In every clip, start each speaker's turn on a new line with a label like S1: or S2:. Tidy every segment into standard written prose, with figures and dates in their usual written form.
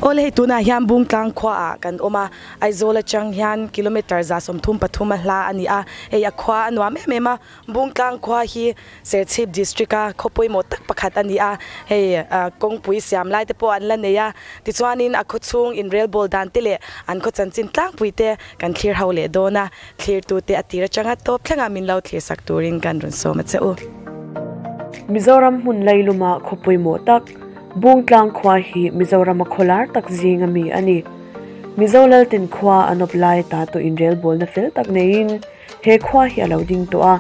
S1: Awle hei tunah hian Bungtlang khuaah kan awm a, Aizawl atang hian kilometre 133 a hla a ni a, hei a khua a nuam em em a, Bungtlang khua hi Serchhip district a khaw pawimawh tak pakhat a ni a, hei kawngpui siam lai te pawh an la nei a, tichuanin a khaw chhung inrelbawl dan te leh an khaw chanchin tlangpui te kan thlir ho leh dawn a, thlirtute a tir atanga tawp thlengah min lo thlirsak turin kan rawn sawm a che u.
S2: Mizoram hmun leiluma khaw pawimawh tak Bungtlang khua hi Mizorama khawlar tak zinga mi a ni. Mizo Laltin khua an awp lai ta tawh inrelbawlna fel tak neiin he khua hi a lo ding tawh a.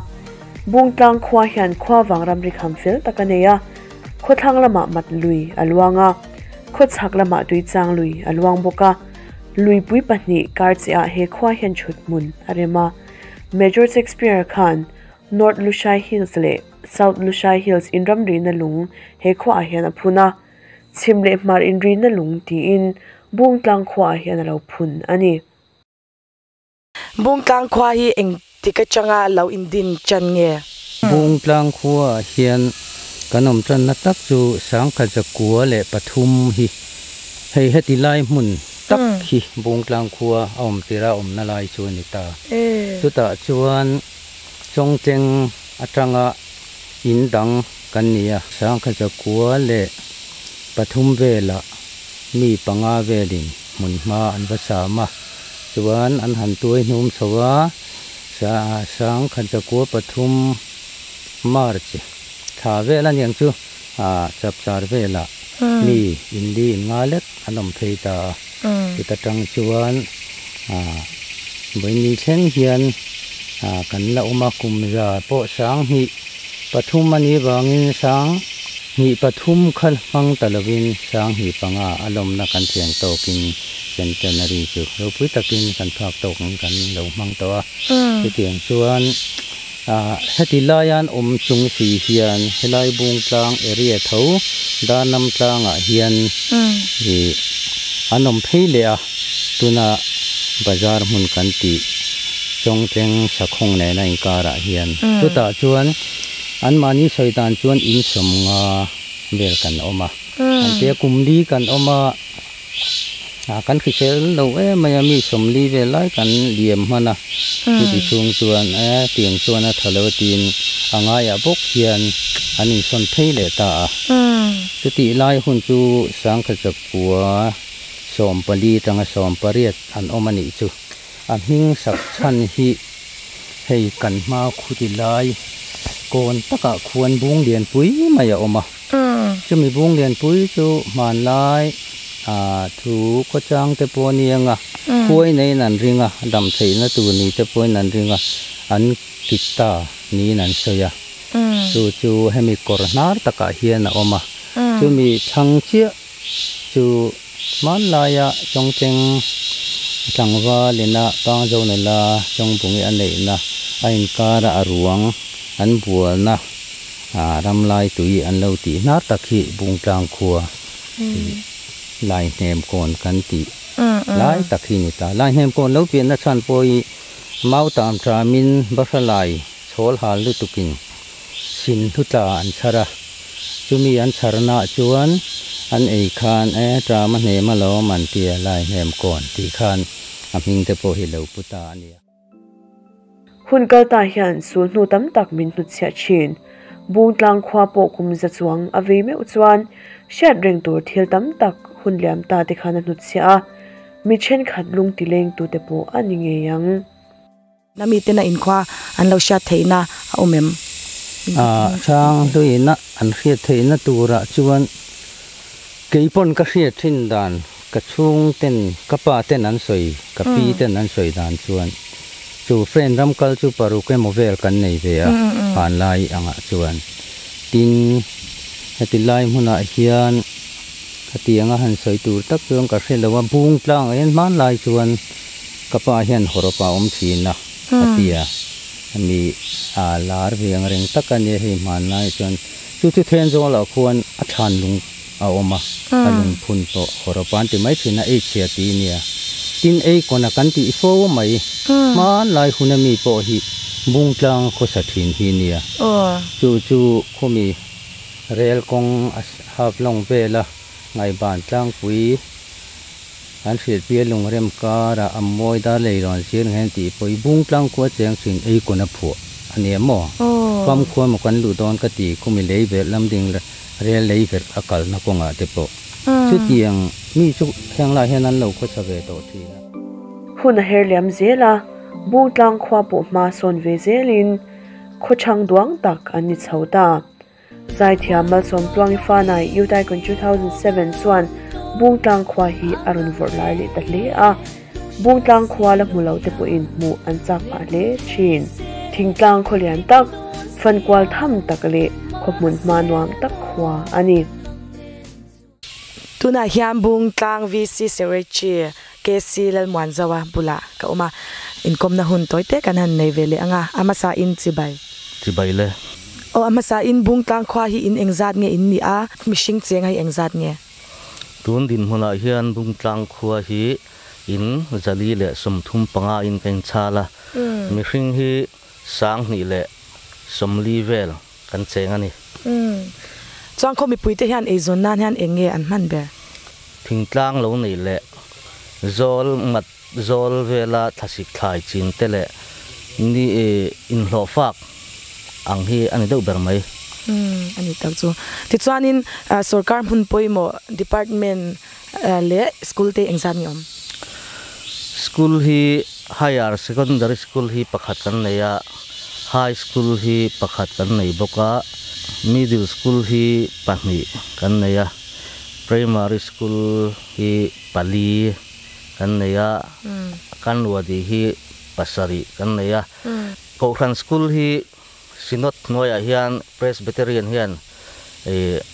S2: Bungtlang khua hian khua vang ramri kham fel tak a nei a, khawthlang lamah mat lui a luang a, khawchhak lamah tuichang lui a luang bawk a. Luipui pahnih kar chiah ah he khua hian chhut hmun a rem a. Major Shakespeare khan North Lushai Hills leh South Lushai Hills inramrihna lung he khuaah hian a phun a, chhim leh hmar inrihna lung tiin Bungtlang khuaah hian a lo phun a ni.
S1: Bungtlang khua hi engtik atanga lo indin chan nge?
S3: Bungtlang khuaah hian kan awm tanna tak chu sangkhat zakua leh pathum hi hei heti lai hmun tak hi Bungtlang khua a awm tirh a awmna lai chu a ni ta. Chutah chuan Chawngteng atanga in dang kan ni a. Sangkhat 103 velah mi panga velin hmunhma an va sam a, chuan an han tuai hnum chho a, 1903 March thla vel a niang chu chapchar velah mi inli in nga lek an awm phei ta a, chuta tang chuan vawiin thleng hian kan la awm a, kum za pawh 2003 a nih vangin 2003 kha hmang ta lovin 2005 a lawmna kan thian tawkin centenary chu ropui takin kan phak tawkin kan lo hmang tawh a, chutiang chuan heti laian awm chung si hian helai Bungtlang area tho Darnam tlangah hian an awm phei leh a, tuna bazar hmun kan tih Chawngtleng Sakhawng nena inkarah hian chutah chuan anmahni sawi dan chuan in sawmnga vel kan awm a, an tia kum li kan awm a. Kan hrisel lo em mai a, mi 40 vel lai kan liam hman a, chuti chhung chuan e tiang chuan a tha lo tiin a ngaiah bawk hian an insawn phei leh ta a. Chutih lai hun chu 1914 atanga 18 an awm a nih chu. A hming sak chhan hi hei kan hma khuti lai kawn takah khuan bung lianpui mai a awm a. Chumi bung lianpui chu hmanlai thu khawchang te pawh a ni ang a, khuai neiin an ring a, dam theihna tur ni te pawhin an ring a, an kit ta niin an sawi a. Chu chu hemi kawr hnar takah hian a awm a, chumi thlang chiah chu hmanlaia Chawngtleng tlangval ina Pangzo nula Chawngbungi a neihna a inkara a ruang an bualna ramlai tui an lo tih hnar tak hi Bungtlang khua Laihnem kawn kan tih lai tak hi ni ta. Laihnem kawn lo pianna chhan pawh hi Mautam tamin Bahralai chhawl hal lutukin sin hlutla an chhar a, chumi an chharnaah chuan an ei khan e tama hnem alawm an tia Laihnem kawn tih khan a hming te pawh hi lo pu ta a nia.
S2: Hun kal ta hian sulhnu tam tak min hnutchhiah thin. Bungtlang khua pawh kum za chuang a vei meuh chuan hriat reng tur thil tam tak hun liam ta te khan a hnutchhiah a, mi thenkhat lung ti leng tu te pawh a ni ngei ang.
S1: Na miten a inkhua an lo hriat theihna a awm em?
S3: Hrang hluina an hriat theihna turah chuan keipawn ka hriat thin dan ka chhung ten ka pa ten an sawi ka pi ten an sawi dan chuan chu friend ram kal chu paruk emaw vel kan nei ve a hmanlai angah chuan tin heti lai hmunah hian hetianga han sawi tur tak chuan ka hre lo a bung tlangah hian hmanlai chuan ka pa hian hawrawp a awm thin a a ti a mi a lar ve ang reng tak a nia hei hmanlai chuan chu chu then zawng lah khuan a thlan lung a awm a, a lungphun pawh hawrawp an ti mai thin a, ei chhia ti nia. Tin ei kawna kan tih fo mai, hmanlai huna mi pawh hi Bungtlang a khawsa thin hi nia. Chu chu khawmi rel kawng a hap lawng vela Ngaiban tlangpui An hrilh pial lungrem kara a mawi dar leilawn sir ang hian tih pawh i Bungtlang khua cheng thin ei kun a phuah a ni em aw? Fam khua maw kan luh dawn ka ti khumi lei verh lam ding rel lei verh a kalna kawngah te pawh chutiang mi chu heng lai hian an lo khawsa ve tawh thin a.
S2: Hun a her liam zel a, Bungtlang khua pawh hma sawn ve zelin khawchhang duang tak an ni chho ta. Zaithiam Malsawmtluangi Fanai Youth Icon 2007 chuan Bungtlang khua hi a rawn vawrh lai leh ta hle a, Bungtlang khua la hmu lo te pawhin hmuh an chak phah hle thin. Thingtlang khaw lian tak, fankual tham tak leh khaw hmun hma nuam tak khua a ni.
S1: Tunah hian Bungtlang VC Secretary KC Lalmuanzaua bulah ka awm a, inkawmna hun tawi te kan han nei ve leh ang a, a hmasa in chibai.
S4: Chibai le.
S1: Aw, a hmasa in Bungtlang khua hi in engzat nge in nih a, mihring cheng hi engzat nge?
S4: Tun dinhmunah hian Bungtlang khua hi in 135 in ka inchhal a, mihring hi 2040 vel kan cheng a ni.
S1: Chuan khaw mipuite hian eizawn nan hian eng nge an hman ber?
S4: Thingtlang lo neih leh zawl mat zawl vela thlasik thlai chin te leh ni inhlawh fak ang hi a ni deuh ber mai.
S1: A ni tak chu. Tichuanin sorkar hmun pawimawh department leh school te engzat nge awm?
S4: School hi Higher Secondary School hi pakhat kan nei a, High School hi pakhat kan nei bawk a, Middle School hi pahnih kan nei a, Primary School hi pali kan nei a, Kanwadi hi pasarih kan nei a. Kohhran School hi Synod hnuaiah hian Presbyterian hian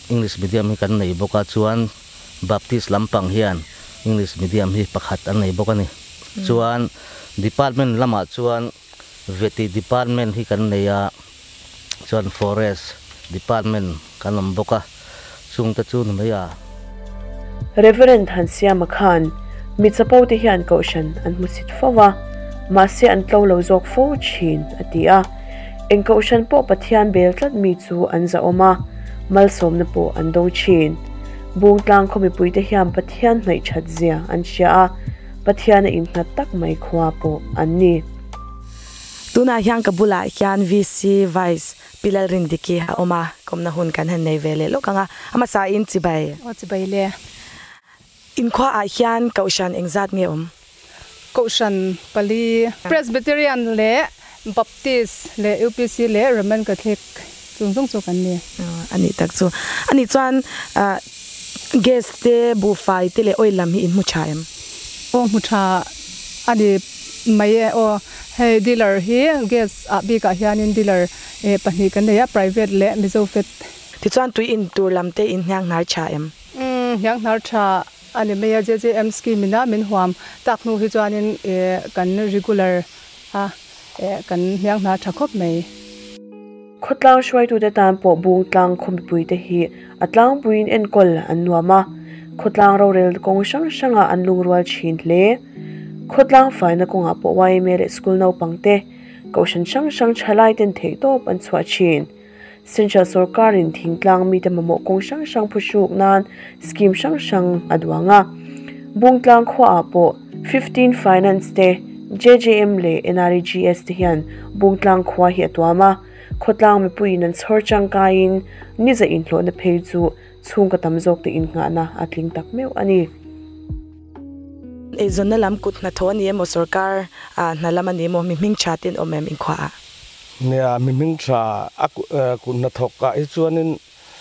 S4: English medium hi kan nei bawk a, chuan Baptist lampang hian English medium hi pakhat an nei bawk a ni. Chuan Department lamah chuan Vety Department hi kan nei a, chuan Forest Department kan awm bawk a, chungte chu ni mai a.
S2: Reverend Thansiama khan mi chapo te hian kohhran an hmusit fo a, mahse an tlo lo zawk fo thin, a ti a. Eng kohhran pawh Pathian bel tlat mi chu an zahawm a, malsawmna pawh an do thin. Bungtlang khaw mipuite hian Pathian hnaih that zia an hria a, Pathian a innghat tak mai khua pawh an ni.
S1: Tunah hian ka bulah hian VC Vice Pi Lalrindiki a awm a, kawmna hun kan han nei ve leh lawk ang a, a hmasa in chibai.
S5: Aw chibai le.
S1: Inkhua ah hian Kohhran engzat nge awm?
S5: Kohhran pali, Presbyterian leh Baptist leh UPC leh Roman Catholic chung zawng chu kan ni.
S1: A nih tak chu. A nih chuan gas te, buhfai te leh oil lam hi in hmu tha em?
S5: Aw hmu tha a ni mai e. Aw hei dealer hi gas ah bikah hianin dealer pahnih kan nei a, private leh Mizo Fet.
S1: Tichuan tui in tur lam te in hniang hnar tha em?
S5: Umm hniang hnar tha A ni mai a, JJM scheme ina min huam tak hnu hi chuanin kan regular a, kan hniang hna tha khawp mai.
S2: Khawtlang hruaitute tan pawh Bungtlang khaw mipuite hi a tlangpuiin enkawl an nuam a, khawtlang rorel kawng hrang hrangah an lungrual thin hle. Khawtlang faina kawngah pawh yma leh school naupangte, kohhran hrang hrang thalaiten theihtawp an chhuah thin. Central sorkarin thingtlang mite mamawh kawng hrang hrang phuhruk nan scheme hrang hrang a duang a. Bungtlang khuaah pawh 15 Finance te, JJM leh NREGS te hian Bungtlang khua hi a tuam a. Khawtlang mipuiin an chhawr tangkaiin niza inhlawhna phei chu chhungkaw tam zawkte innghahna a tling tak meuh a ni.
S1: Eizawnna lam kut hnathawh a ni emaw sorkar hna lam a ni emaw mi hming tha te an awm em inkhuaah?
S6: Nia, mi hming tha a kut hnathawk ah hi chuanin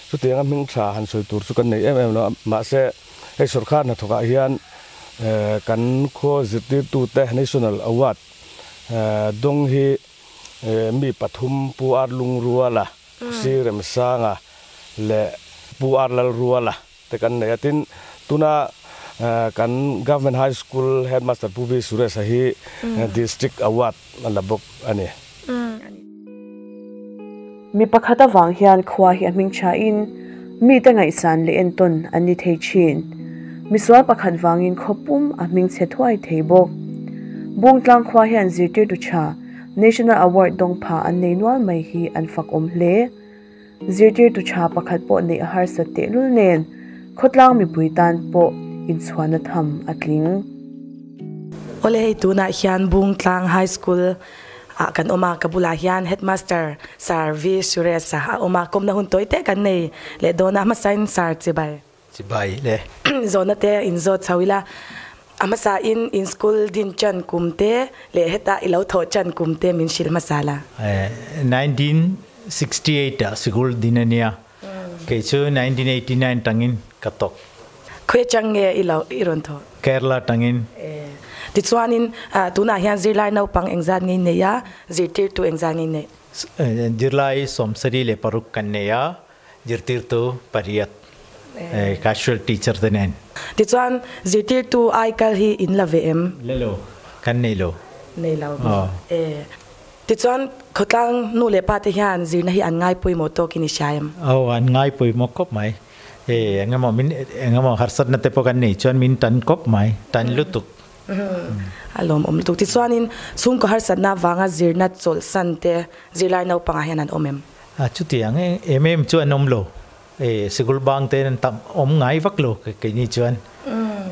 S6: chutianga hming tha han sawi tur chu kan nei em em lo a, mahse hei sorkar hnathawk ah hian kan khaw zirtirtute National Award dawng hi mi pathum Pu Ar Lungruala, Sir Remsanga leh Pu Ar Lalruala te kan nei a, tin tuna kan Government High School Headmaster Pu V Suresh a hi District Award a la bawk a ni.
S2: Mi pakhat avang hian khua hi a hming thain mite ngaihsan leh entawn an ni thei thin. Misual pakhat vangin khaw pum a hming chhe thuai thei bawk. Bungtlang khua hian zirtirtu tha National Award dawng pha an nei nual mai hi an fakawm hle. Zirtirtu tha pakhat pawh neih a harsat tehlul nen, khawtlang mipui tan pawh inchhuahna tham a tling.
S1: Awle hei tunah hian Bungtlang High School ah kan awm a, ka bulah hian Headmaster Sir V Suresh-a a awm a, kawmna hun tawi te kan nei leh dawn a, hmasain Sir Chibai.
S7: Chibai le.
S1: Zawhna te in zawt chho ila, a hmasa in in school din chan kum te leh heta i lo thawh chan kum te min hrilh hmasa la.
S7: 1968 ah sikul din a nia, kei chu 1989 tangin ka tawk.
S1: Khawi atang nge i lo i rawn thawh?
S7: Kerala tangin.
S1: Tichuanin tunah hian zirlai naupang engzat nge i neih a, zirtirtu engzat nge i neih?
S7: Zirlai 76 kan nei a, zirtirtu pariat, casual teacher te nen.
S1: Tichuan zirtirtu ai kal hi in la ve em?
S7: Le lo, kan nei lo.
S1: Nei lo maw? E. Tichuan khawtlang nu leh pa te hian zirna hi an ngai pawimawh tawkin i hria em?
S7: Aw, an ngai pawimawh khawp mai. E, engemaw min engemaw harsatna te pawh kan nei chuan min tan kawp mai, tan lutuk.
S1: A lawmawm lutuk. Tichuanin chhungkaw harsatna avanga zirna chawlhsan te zirlai naupangah hian an awm em?
S7: A chutiang em em chu an awm lo. E, sikul bang te an tam awm ngai vak lo keini chuan.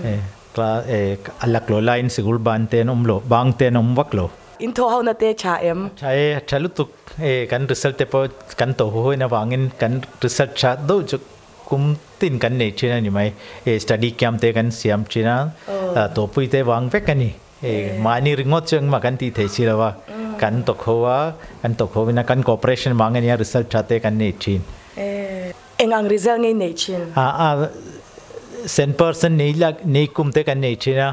S7: E, class e a laklawh laiin sikul ban te an awm lo, bang te an awm vak lo.
S1: In thaw ho na te tha em?
S7: Tha e, tha lutuk e, kan result te pawh kan tawh hu huin avangin kan result tha deuh chu kum tin kan nei thin a ni mai. E, study camp te kan siam thin a, tawhpui te vang vek a ni. E, mahni ringawt chu engmah kan tih theih si lo a, kan tawk ho a, kan tawk ho in a, kan cooperation vang a nia result tha te kan nei thin.
S1: E, eng ang result nge i nei thin?
S7: A, a, cent percent nei la, nei kum te kan nei thin a,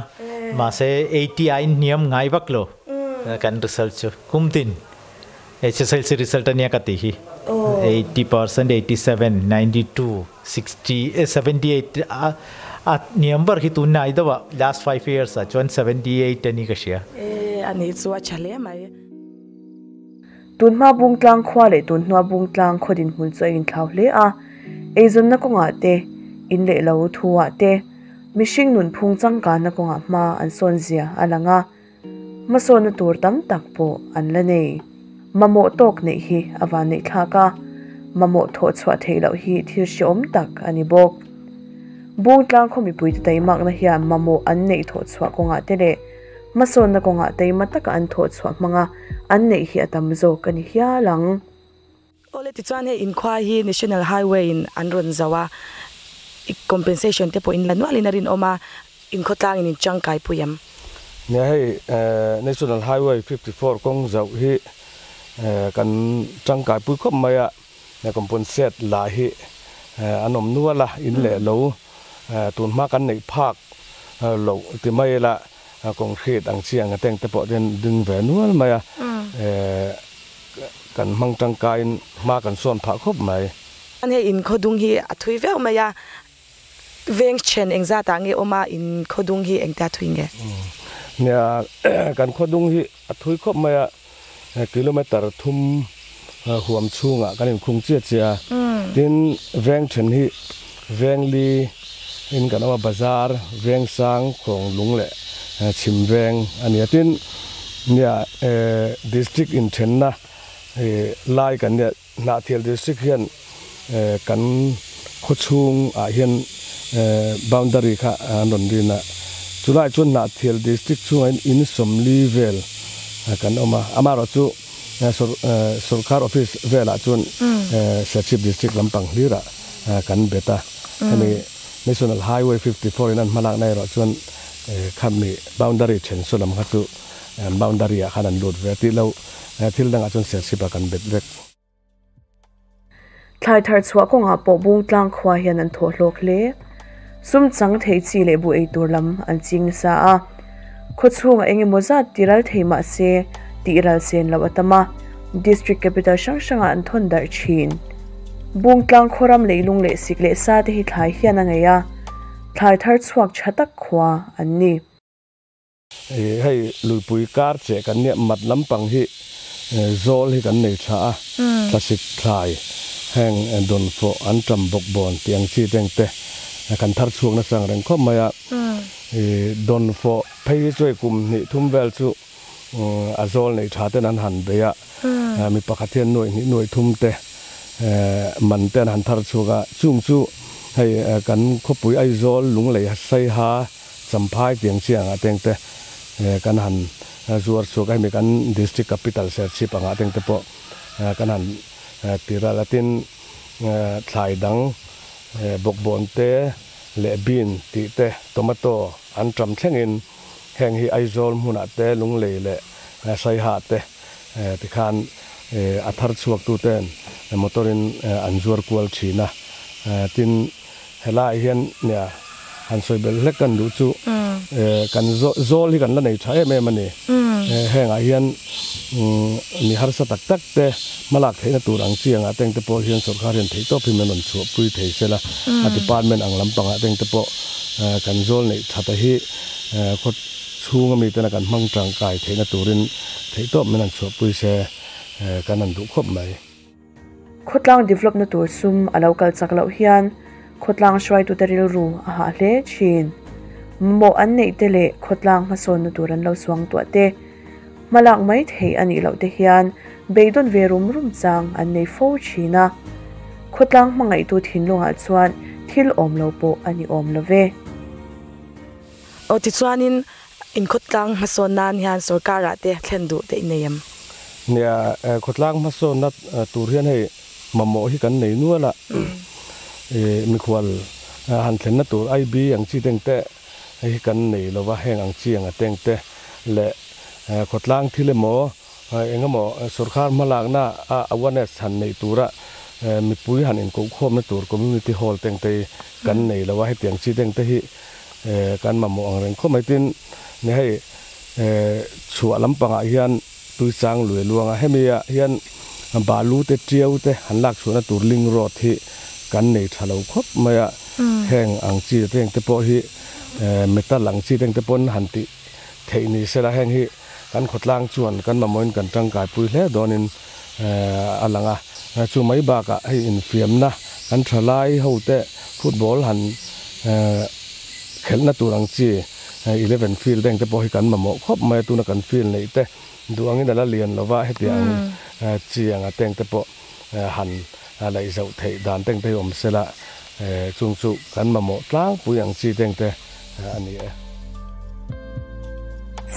S7: mahse 80 aiin hniam ngai vak lo. Kan result chu kum tin HSLC result ania ka tih hi 80%, 87, 92, 60, 78 a a hniam ber khi tun nai deuh a last 5 years ah chuan 78 ani ka hria.
S1: E anih chu a tha hle mai.
S2: Tunhma Bungtlang khua leh tunhnua Bungtlang khaw dinhmun chu a inthlau hle a, eizawnna kawngah te, in leh lo thuah te, mihring nunphung changkanna kawngah hma an sawn zia a lang a. Hmasawnna tur tam tak pawh an la nei. Mamawh tawk neih hi a van neih thlak a, mamawh thawh chhuah theih loh hi thil hrehawm tak a ni bawk. Bungtlang khaw mipuite taimakna hian mamawh an neih thawh chhuah kawngah te leh hmasawnna kawngah taima taka an thawh chhuah hmanga an neih hi a tam zawk a ni hial ang.
S1: Awle tichuan hei inkhua hi National Highway in an rawn zo a, compensation te pawh in la nualin a rinawm a, inkhawtlang in in tangkai pui em?
S6: Nia hei National Highway 54 kawng zauh hi kan tangkai pui khawp mai a, compensate lah hi an awm nual a, in leh lo tun hma kan neih phak loh ti mai ila concrete ang chi ang ateng te pawh hian ding ve nual mai a. Kan hmang tangkaiin hma kan sawn phah khawp mai.
S1: Hei in khawdung hi a thui viau mai a, veng then engzat ah nge awm a, in khawdung hi engtia thui nge?
S6: Nia, kan khawdung hi a thui khawp mai a, kilometer thum huam chhungah kan inkhung chiah chiah a, tin veng then hi veng li in kan awm a, bazar, veng sang, khawng lung leh chhim veng a ni a, tin nia district inthenna lai kan nia Hnahthial district hian kan khawchhung ah hian boundary kha an rawn rin a, chulai chuan Hnahthial district chhungah hian in sawmli vel kan awm a, amaherawhchu sorkar office velah chuan Serchhip district lampang hlirah kan bet a, hemi National Highway 54 in an hmalakna erawh chuan khami boundary then saw lam kha chu boundary ah khan an lut ve a tih loh thil dangah chuan Serchhip ah kan bet vek.
S2: Thlai thar chhuah kawngah pawh Bungtlang khua hian an thawh hlawk hle. Sum chang thei chi leh bu ei tur lam an ching nasa a. Khaw chhungah eng emaw zat ti ral thei mah se tih ral sen loh a tam a, district capital hrang hrangah an thawn darh thin. Bungtlang khawram leilung leh sik leh sa te hi thlai hian a ngei a, thlai thar chhuak tha tak khua an ni.
S6: Hei luipui kar che kan nia mat lampang hi zawl hi kan nei tha a, thlasik thlai heng dawnfawh an tam bawk bawn tih ang chi te engte kan thar chhuak nasa ang reng khawp mai a. Dawnfawh phei hi chu hei kum hnih thum vel chu a zawl nei tha ten an han bei a, mi pakhat hian nuaih hnih nuaih thum te man te an han thar chhuak a, chung chu Hei kan khawpui Aizawl Lunglei Saiha Champhai tiang chi angah teng te kan han zuar chhuak a, hemi kan District Capital Serchhip angah teng te pawh kan han ti ral a. Tin, thlai dang bawkbawn te leh bean tih te, tomato an ṭam thlengin heng hi Aizawl hmunah te Lunglei leh Saiha te tikhan a thar chhuak tuten motor in an zuar kual thin a. Tin, helaiah hian nia han sawi belh hlek kan duh chu kan zawl hi kan la nei tha em em a ni. Hengah hian mi harsa tak tak te hmalak theihna tur ang chi angah teng te pawh hian sorkar hian theihtawp hi min rawn chhuahpui thei se la, a department ang lampangah teng te pawh kan zawl neih thata hi khaw chhunga mitena kan hmang tangkai theihna turin theihtawp min han chhuahpui se kan han duh khawp mai.
S2: Khawtlang develop na tur sum a lo kal chak loh hian khawtlang hruaitute rilru a hah hle thin. Mamawh an neih te leh khawtlang hmasawnna tur an lo suang tuah te, hmalak mai thei a nih loh te hian beidawn ve rum rum chang an nei fo thin a. Khawtlang hmangaihtu thinlungah chuan thil awm lo pawh a ni awm lo ve.
S1: Aw tichuanin inkhawtlang hmasawn nan hian sorkarah te thlen duh te i nei em?
S6: Nia, khawtlang hmasawnna tur hian hei mamawh hi kan nei nual a, mikhual han thlenna tur IB ang chi teng te hi kan nei lo va, heng ang chi anga teng te leh khawtlang thil emaw engemaw sorkar hmalakna a awareness han neih tura mipui han inkohkhawmna tur community hall teng te hi kan nei lo a, hetiang chi teng te hi Kan mamawh ang reng khawp mai. Tin, ni hei chhuah lampangah hian tuichang lui a luang a, hemi ah hian balu te tiau te han lak chhuahna tur link road hi kan nei tha lo khawp mai a, heng ang chi te heng te pawh hi metal ang chi te heng te pawn han tih theih ni sela heng hi kan khawtlang chuan kan mamawhin kan tangkai pui hle dawnin a lang a. Chu mai bakah hei infiamna kan thalai ho te football han khelhna tur ang chi eleven field eng te pawh hi kan mamawh khawp mai a, tuna kan field neih te duh angin a la lian lo va, hetiang chi anga teng te pawh han laih zauh theih dan teng te hi awm sela chung chu kan mamawh tlangpui ang chi teng te a ni e.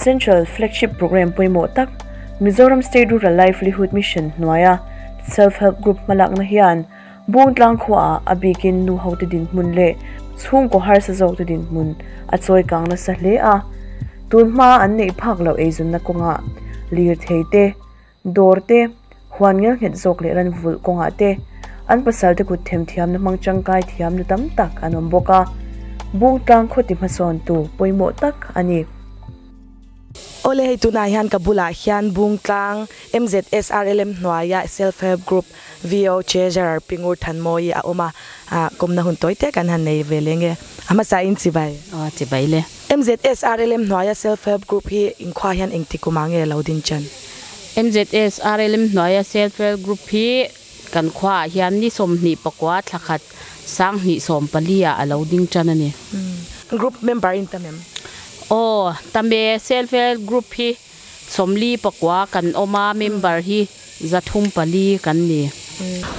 S2: Central Flagship Programme pawimawh tak Mizoram State Rural Livelihood Mission hnuaia Self Help Group hmalakna hian Bungtlang khuaah a bikin nu hote dinhmun leh chhungkaw harsa zawkte dinhmun a chawi kang nasa hle a. Tun hmaa an neih phak loh eizawnna kawngah lirthei te, dawr te, huan ngelnghet zawk leh ran vulh kawngah te an pasalte kut themthiamna hmang tangkai thiamna tam tak an awm bawk a, Bungtlang khawti hmasawntu pawimawh tak a ni.
S1: Awle hei tunah hian ka bulah hian Bungtlang MZSRLM hnuaia Self Help Group VO Treasurer Pingur Thanmawi a awm a, kawmna hun tawi te kan han nei ve leng e. A hmasa in chibai.
S8: Aw chibai le.
S1: MZSRLM hnuaia Self Help Group hi inkhua hian engti kumah nge lo din chan?
S8: MZSRLM hnuaia Self Help Group hi kan khuaah hian ni 24 thlakhat 2014 ah a lo ding tan a ni.
S1: Group member in tam em?
S8: Aw, tam e. Self Help Group hi 49 kan awm a, member hi 304 kan ni.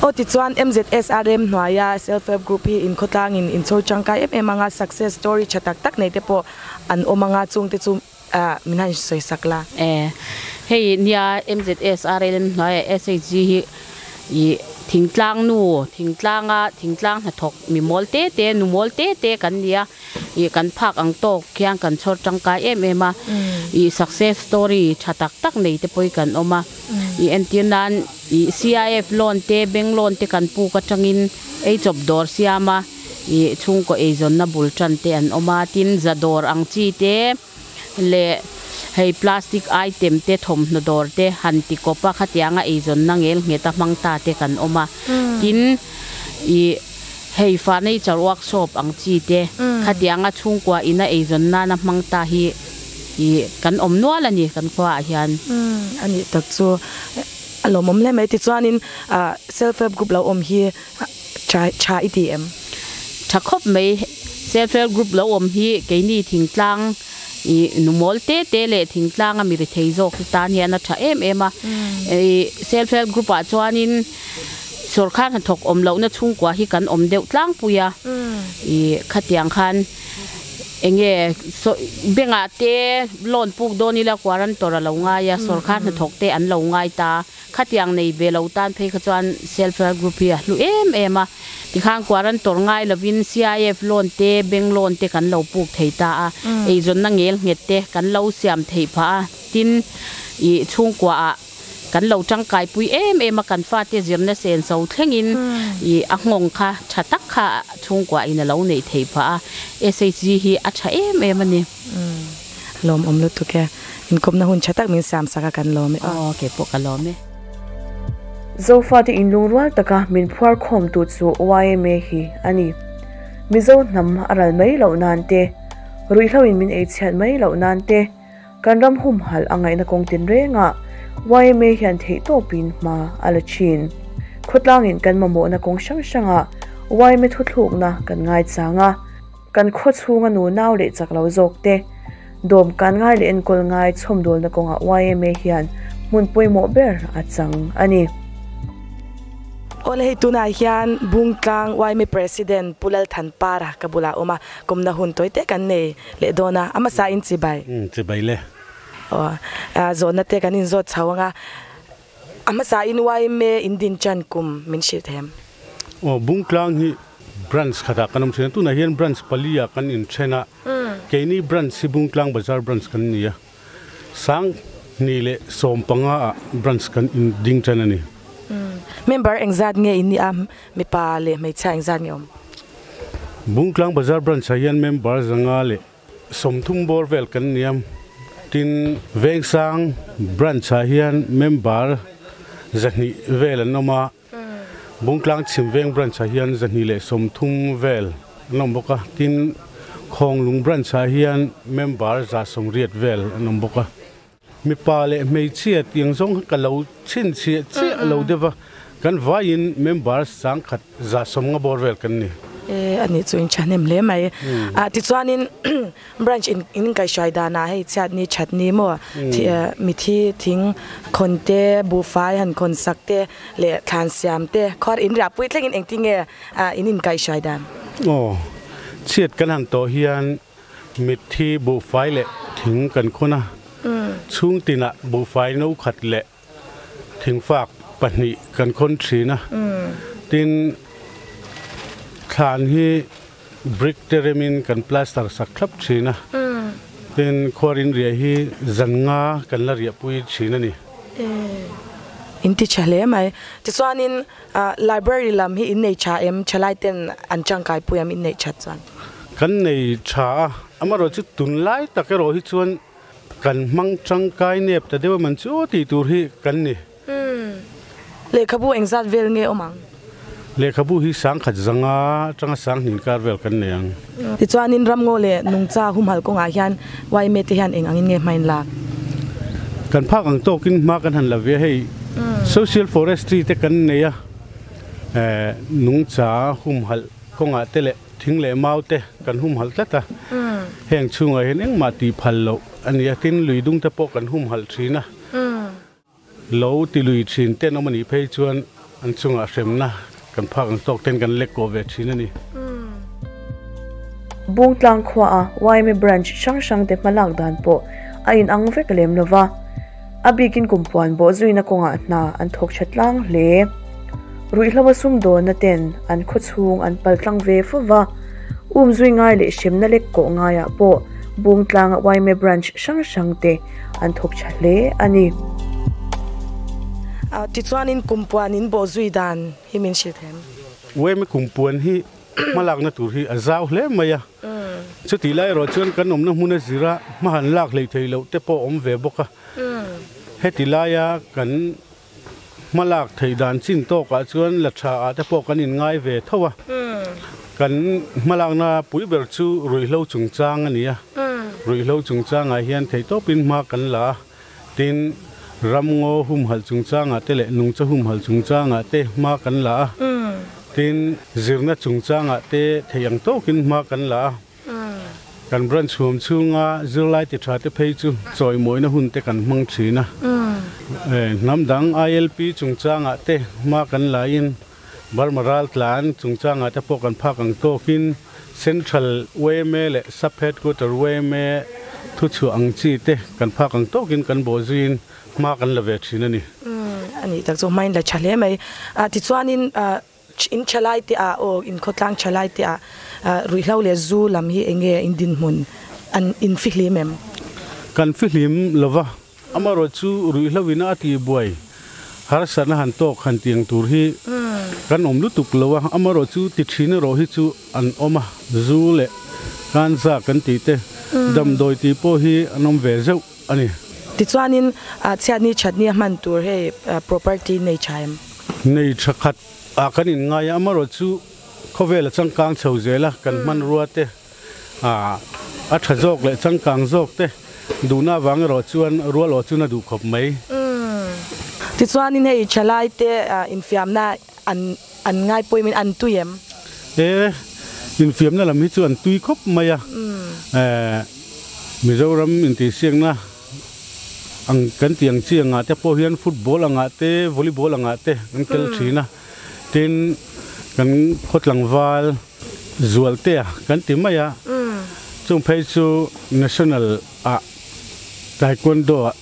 S1: Aw tichuan MZSRM hnuaia Self Help Group hi inkhawtlangin inchhawr tangkai em em anga success story tha tak tak nei te pawh an awm anga chungte chu min han sawi sak la.
S8: E, hei nia MZSRM hnuaia SHG hi ih thingtlang nu thingtlanga thingtlang hnathawk mi mawl te te nu mawl te te kan nia ih kan phak ang tawk khian kan chhawr tangkai em em a ih success story tha tak tak nei te pawh hi kan awm a ih entir nan ih CIF loan te bank loan te kan puk atangin ei chawp dawr siam a ih chhungkaw eizawnna bul tan te an awm a tin za dawr ang chi te leh hei plastic item te thawmhnaw dawr te han ti kawp a khatianga eizawnna ngel nghet a hmang ta te kan awm a tin ih hei furniture workshop ang chi te khatianga chhungkua ina eizawn nana hmang ta hi ih kan awm nual a ni kan khuaah hian.
S1: A nih tak chu a lawmawm hle mai tichuanin self help group lo awm hi tha tha i ti em?
S8: Tha khawp mai self help group lo awm hi keini thingtlang ih nu mawl te te leh thingtlang a mi rethei zawk te tan hian a tha em em a ih self help group ah chuanin Sorkar hnathawk awm lohna chhungkua hi kan awm deuh tlangpui a, ih khatiang khan enge bank ah te loan puk dawn ila guarantor a lo ngai a, sorkar hnathawk te an lo ngai ta, khatiang nei ve lo tan phei kha chuan self help group hi a hlu em em a, tikhan guarantor ngai lovin CIF loan te bank loan te kan lo puk thei ta a, eizawnna ngel nghet te kan lo siam theih phah a, tin ih chhungkua ah. Kan lo tangkaipui em em a, kan fate zirna sen so thlengin i a nghawng kha tha tak kha chhungkua in a lo neih theih phah a, SHG hi a tha em em a ni.
S1: Lawm awm lutuk e. Inkawmna hun tha tak min siam sak a kan lawm e aw.
S8: Aw kei pawh ka lawm e.
S2: Zofate inlungrual taka min phuar khawmtu chu yma hi a ni. Mizo hnam a ral mai loh nan te, ruihhlo in min eichhiat mai loh nan te, Kan ram humhalh a ngaihna kawng tinrengah yma hian theihtawpin hma a la thin. Khawtlangin kan mamawhna kawng hrang hrangah yma thuthlukna kan ngaichang a, kan khaw chhunga nu nau leh chak lo zawk te dawm kan ngai leh enkawl ngai chhawmdawlna kawngah yma hian hmun pawimawh ber a chang a ni.
S1: Awle hei tunah hian Bungtlang yma President Pu Lalthanpara ka bulah a awm a, kawmna hun tawi te kan nei. Leh dawn a, a hmasa in chibai.
S9: Umm chibai le.
S1: Aw zawhna te kan inzawt chho ang a, a hmasa in yma in din chan kum min hrilh thei em?
S9: Aw Bungtlang hi branch khatah kan awm thin a, tunah hian branch pali ah kan inthen a, keini branch hi Bungtlang Bazar branch kan ni a, sang hnih leh 15 ah branch kan in ding tan a ni.
S1: Member engzat nge in nih a, mipa leh hmeichhia engzat nge awm?
S9: Bungtlang Bazar branch ah hian member 130 bawr vel kan ni a, tin Vengsang branch ah hian member 200 vel an awm a, Bungtlang Chhimveng branch ah hian 230 vel an awm bawk a, tin Khawnglung branch ah hian member 180 vel an awm bawk a. Mipa leh hmeichhia tiang zawng kha ka lo chhinchhiah chiah lo deuh a, kan vaiin member 100 150 bawr vel kan ni.
S1: E, a nih chu in thahnem hle mai. Ah, tichuanin branch in in kaihhruai danah hei chhiatni thatni maw mithi thing khawn te, buhfai han khawn sak te leh thlan siam te khuar in riahpui thlengin engtin nge in inkaihhruai dan?
S9: Aw, chhiat kan han tawh hian mitthi buhfai leh thing kan khawn a, chhung tinah buhfai no khat leh Thingfak pahnih kan khawn thin a, tin thlan hi brick te remin kan plaster sak thlap thin a, tin khuarin riah hi zan nga kan la riahpui thin a ni.
S1: In ti tha hle mai. Tichuanin library lam hi in nei tha em? Thalai ten an tangkai pui em in neih that chuan?
S9: Kan nei tha a, amaherawhchu tunlai tak erawh hi chuan Kan hmang tangkai nep ta deuh a man chu aw tih tur hi kan ni.
S1: Lehkhabu engzat vel nge awm ang?
S9: Lehkhabu hi 100 atanga 200 kar vel kan nei ang.
S1: Tichuanin ramngaw leh nungcha humhalh kawngah hian yma te hian eng angin nge hmain lak?
S9: Kan phak ang tawkin hma kan han la ve a, hei social forestry te kan nei a, nungcha humhalh kawngah te leh Thing leh mau te kan humhalh tlat a, heng chhungah hian engmah tih phal loh a ni a, tin lui dung te pawh kan humhalh thin a, lo ti lui thin ten awm a nih phei chuan an chungah hremna kan phak ang tawk ten kan lek kawh ve thin a ni.
S2: Bungtlang khuaa yma branch hrang hrang te hmalak dan pawh a inang vek lem lova. A bikin kumpuan bawh zuina kawngah hna an thawk tha tlang hle. Ruihhlo a sumdawnna ten an khawchhung an pal tlang ve fo va, um zui ngai leh hremna lek kawh ngaiah pawh Bungtlanga yma branch hrang hrang te an thawk tha hle a ni.
S1: Tichuanin kumpuan in bawh zui dan hi min hrilh them.
S9: Yma kumpuan hi hmalakna tur hi a zau hle mai a. Chutih lai erawh chuan kan awmna hmun a zira hma han lak hlei thei loh te pawh awm ve bawk a. Heti laia kan hma lak theih dan chin tawkah chuan la tha ah te pawh kan inngai ve tho a. Kan hma lakna pui ber chu ruihhlo chungchang a ni a. Ruihhlo chungchangah hian theihtawpin hma kan la a. Tin, ramngaw humhalh chungchangah te leh nungcha humhalh chungchangah te hma kan la a. Tin, zirna chungchangah te theih ang tawkin hma kan la a. Kan branch huam chhunga zirlai ti tha te phei chu chawimawina hun te kan hmang thin a. Hnam dang ILP chungchangah te hma kan la in. Burma raltlan chungchangah te pawh kan phak ang tawkin Central yma leh Sub Headquarter yma thuchhuah ang chi te kan phak ang tawkin kan bawhzuiin hma kan la ve thin a ni.
S1: A nih tak chu hmain la tha hle mai. Tichuanin in thalai te ah aw in khawtlang thalai te ah ruihhlo leh zu lam hi eng nge in dinhmun an in fihlim em?
S9: Kan fihlim lova, amaherawhchu ruihhlo ina a tihbuai harsatna han tawk han tiang tur hi kan awm lutuk lo a, amaherawhchu ti thin erawh hi chu an awm a, zu leh kanza kan tih te, damdawi tih pawh hi an awm ve zeuh a ni.
S1: Tichuanin chhiatni thatni a hman tur hei property nei tha em?
S9: Nei tha khat ah kan inngai a, amaherawhchu khawvel a changkang chho zel a, kan hmanrua te a tha zawk leh changkang zawk te duhna avang erawh chuan rual awh chun a duh khawp mai.
S1: Tichuanin hei thalai te infiamna an an ngai pawimawhin an tui em?
S9: E, infiamna lam hi chu an tui khawp mai a. Mizoram intihsiakna ang kan tih ang chi angah te pawh hian football angah te, volleyball angah te kan tel thin a. Tin, kan khaw tlangval Zualtea kan ti mai a, chung phei chu national ah taekwondo ah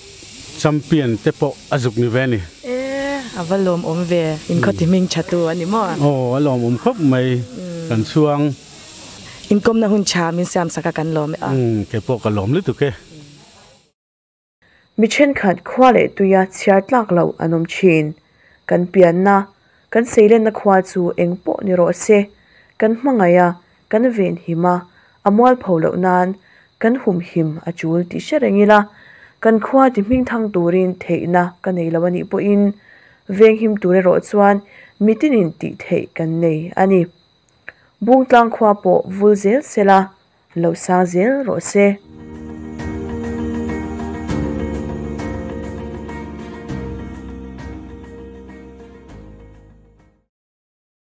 S9: champion te pawh a zuk ni ve a ni.
S1: E, a va lawmawm ve, in khaw ti hming tha tu a ni maw?
S9: Aw, a lawmawm khawp mai, kan chhuang.
S1: Inkawmna hun tha min siam sak a kan lawm e a.
S9: Umm, kei pawh ka lawm lutuk e.
S2: Mi thenkhat khua leh tuia chhiar tlak loh an awm thin. Kan pianna, kan seilenna khua chu eng pawh ni rawh se, kan hmangaih a, kan venhim a, a mualpho loh nan kan humhim a tul tih hre reng ila, kan khua ti hmingthang turin theihna ka nei lo a nih pawhin venghim tur erawh chuan mitinin tih theih kan nei a ni. Bungtlang khua pawh vul zel sela, lo sang zel rawh se.